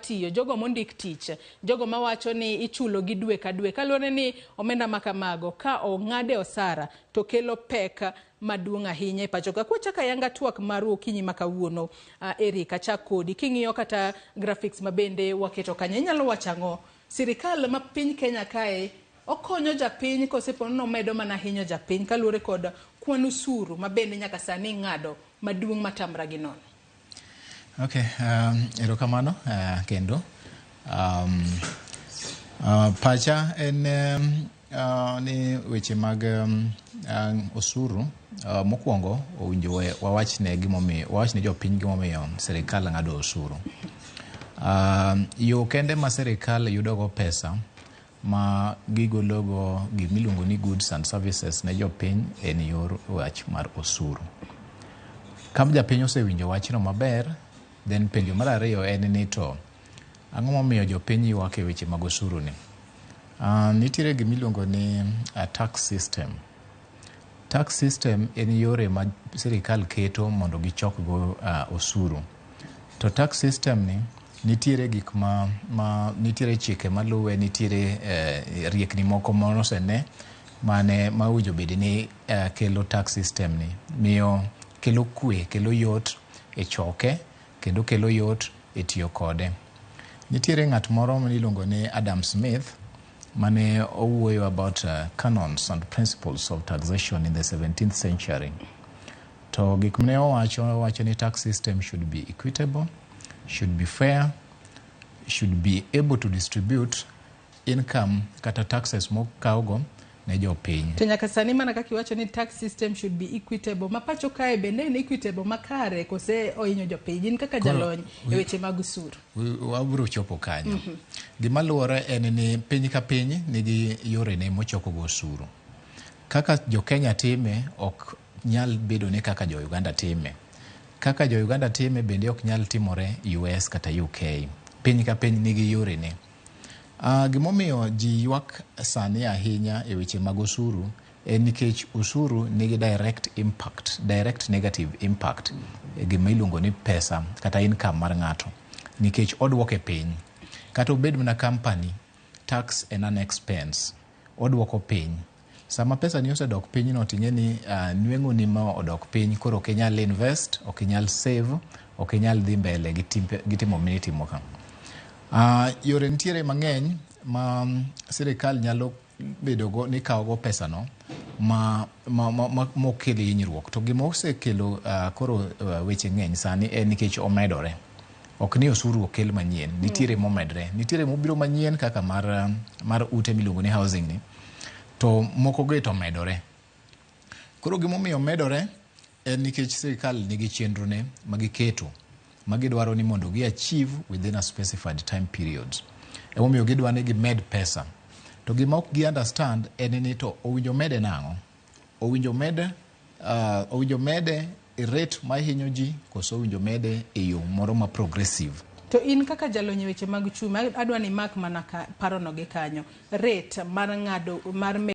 matiyo, jogo mondik tich, jogo mawacho ni ichulo gi dwe ka dwe, kaluwore ni omenda ma kamago ka ong'ade osara to kelo pek maduong' ahinya e pacho ka. Kwachako ayanga twak maru okinyi ma kawuono, Eric, achak kodi. King'iyo kata graphics ma bende waketo kanyo, inyalo wacho ang'o? Sirikal ma piny Kenya kae okonyo japiny kose po nomedo mana hinyo japiny kaluwore kod kwan osuru ma bende nyaka sani ing'ado maduong' matamra gi nono? Okay, erokamano kendo. Pacha en ni weche mag osuru mokwongo owinjo wawachne gimomiyo, wawachne jopiny gimomiyo sirikal ng'ado osuru. Yo kende ma sirikal yudogo pesa ma gigologo gimiluongo ni goods and services ne jopiny en yor wach mar osuru. Ka japiny osewinjo wachno maber, then penjo mar ariyo en ni to ang'o momiyo jopiny ywak e weche mag osuru ni? Nitiere gimiluongo ni tax system. Tax system en yore ma sirikal keto mondo gichok go osuru. To tax system ni nitiere gik ma nitiere chike maluwe, nitiere riekni moko monosene mane ma owinjo bed ni kelo tax system ni miyo kelo kwe, kelo yot e choke kendo kelo yot e tiyo kode. Nitiere ng'at moro miluongo ni Adam Smith mane owuoyo about canons and principles of taxation in the 17th century. To gik mane owacho, owacho ni tax system should be equitable, should be fair, should be able to distribute income kata taxes mokawgo ne jopiny. To nyaka sani mana kaka iwacho ni tax system should be equitable, ma pacho kae bende en equitable makare kose ohinyo jopiny? In kaka jalony e weche mag osuru. Wabiro chopo kanyo. Gima luwore en ni piny ka piny nigi yorene mochokogo osuru. Kaka jo Kenya time ok nyal bedo ni kaka jo Uganda time. Kaka jo Uganda time bende ok nyal timore US kata UK. Piny ka piny nigi yorene. Gimomiyo ji ywak sani ahinya e weche mag osuru en nikech osuru nigi direct impact, direct negative impact e gima iluongo ni pesa kata income mar ng'ato. Nikech oduoke piny. Kata obed mana company, tax en an expense. Oduoko piny. Sama pesa ni osedok piny no ting'e ni nweng'o ni ma odok piny, koro ok inyal invest, ok inyal save, ok inyal dhi mbele gi timo minitimo ka. Yore nitiere mang'eny ma sirikal nyalo bedogo ni kawogo pesa no ma mokel hinyruok. To gima osekelo koro weche ng'eny sani en nikech omedore. Ok ni osuru okel manyien, nitiere momedre. Nitiere mobiro manyien kaka mar ute miluongo ni housing ni, to moko go to omedore. Koro gimomiyo omedore en nikech sirikal nigi chenro ne magiketo ma gidwaro ni mondo gi achieve within a specified time period. Emomiyo gidwa ni gimed pesa. To gima ok gi understand en ni to owinjo mede nang'o? Owinjo mede e rate mahinyo ji koso owinjo mede e yo moro ma progressive. To in kaka jalony e weche mag uchumi, adwa ni imak mana parono gi kanyo. Rate mar ng'ado mar